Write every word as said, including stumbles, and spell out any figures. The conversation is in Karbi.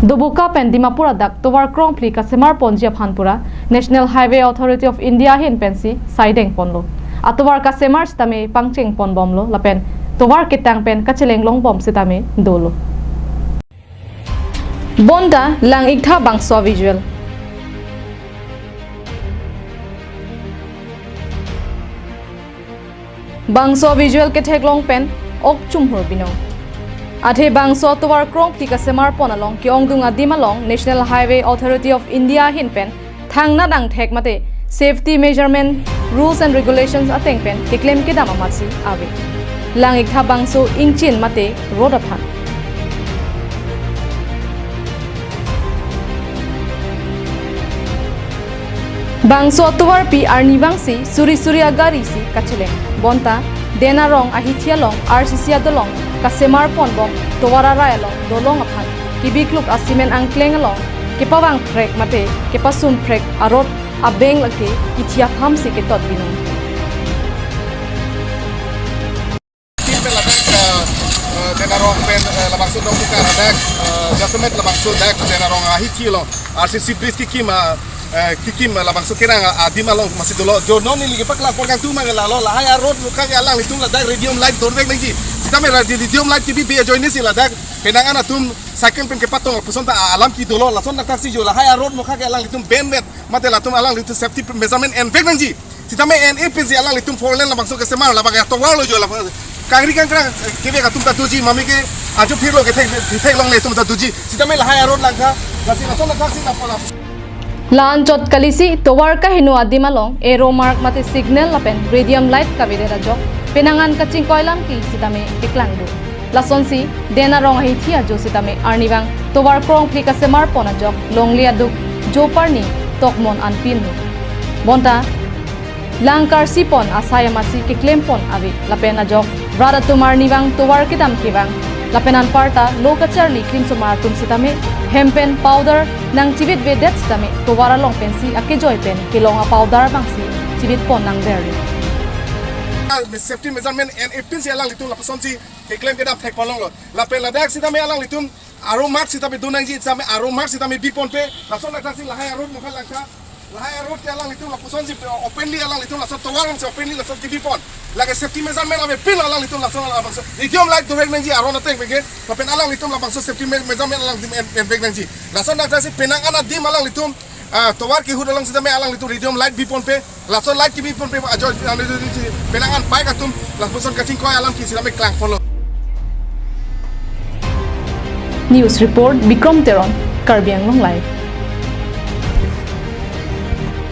Doboka pen Dimapur adak tovar krongphli kasemar ponji aphan pura National Highway Authority of India ahin pensi saideng ponlo. Atovar kasemar sitame pangcheng pon bomlo lapen tovar ketang pen kacheleng long bom sitame dolo. Bonta lang-iktha bangso visual. Bangso visual ketheklong pen ok chumhur binong. Athe bangso tovar krongphli kasemar pon along ke-ongdung adim along National Highway Authority of India ahin pen thangnat angthek mate safety measurement rules and regulations ateng pen keklem kedam amatsi ave. Lang-iktha bangso ingchin mate road aphan. Bangso atovarpi arnivangsi suri suri agari si kacheleng. Bonta Den Arong ahithi along R C C adolong kasemar pon bom tovar arai along dolong aphan kebikluk a-cement angkleng along kepavang phrek mate kepasum phrek a-road abeng lake kithi aphamsi ketot binong. Kim pen ladak, eh, eh, Den Arong pen, eh, labangso Doboka ladak, eh, jasemet labangso dak Den Arong ahithi along R C C bridge kekim, eh, eh, kekim, eh, labangso kerang, eh, adim along amatsi dolo. Jo non neli kepaklang pon kangtung mang lalo, lahai a-road mokha ke alanglitum ladak radium light dovek nangji. Sitame ra-, radium light kebi be ajoine si ladak penang an atum cycle pen kepatong lapuson ta alam ke dolo, lason dak taksi jo lahai a-road mokha ke alanglitum ben vet mate latum alanglitum safety measurement envek nangji. Sitame en-e pensi alanglitum four lane labangso kesemar labang atovar lo jo labang. Kangri kangkrang, eh, kevek atum ta doji mame ke ajo phirlo kethek, kethek longle atum ta doji. Sitame lahai a-road langkha, lasi lason langkha si lapola. La-anchot kalisi tovar kaheno adim along arrow mark mate signal lapen radium light kavedet ajok penang an kachingkoi alam ke sitame keklangdun. Lasonsi Den Arong ahithi ajo sitame arnivang tovar krongphli kasemar pon ajok longle aduk jo parni tokmon anpin lo. Bonta lang karsi pon asai amatsi keklem pon ave lapen ajok rat atum arnivang tovar kedam kevang lapen anparta lo kacharli klimsomar atum sitame hem pen powder nangchivit vedet sitame tovar along pensi akejoi pen kelong a-powder abangsi chivit pon nangver. Safety measurement en-e pensi alanglitum lapusonsi keklem kedam thek ponlonglo. Lapen ladak sitame alanglitum arrow mark sitame do nangji, sitame arrow mark sitame bi ponpe, lason ladak si lahai a-road mokha langkha, lahai a-road ke alanglitum lapusonsi openly alanglitum lason tovar alongsi openly lason kebi pon. Lake safety measurement avepin alanglitum lason labangso radium light dovek nangji a-road ateng pen ke, lapen alanglitum labangso safety me-, measurement alanglitum en, envek nangji. Lason ladak si penang an adim alanglitum, ah, tovar kehut along sitame alanglitum radium light bi ponpe, lason light kebi ponpe ajo anu si penang an bike atum lapuson kachingkoi alam ke sitame klang ponlo. News report Bikrom Teron, Karbi Anglong Live.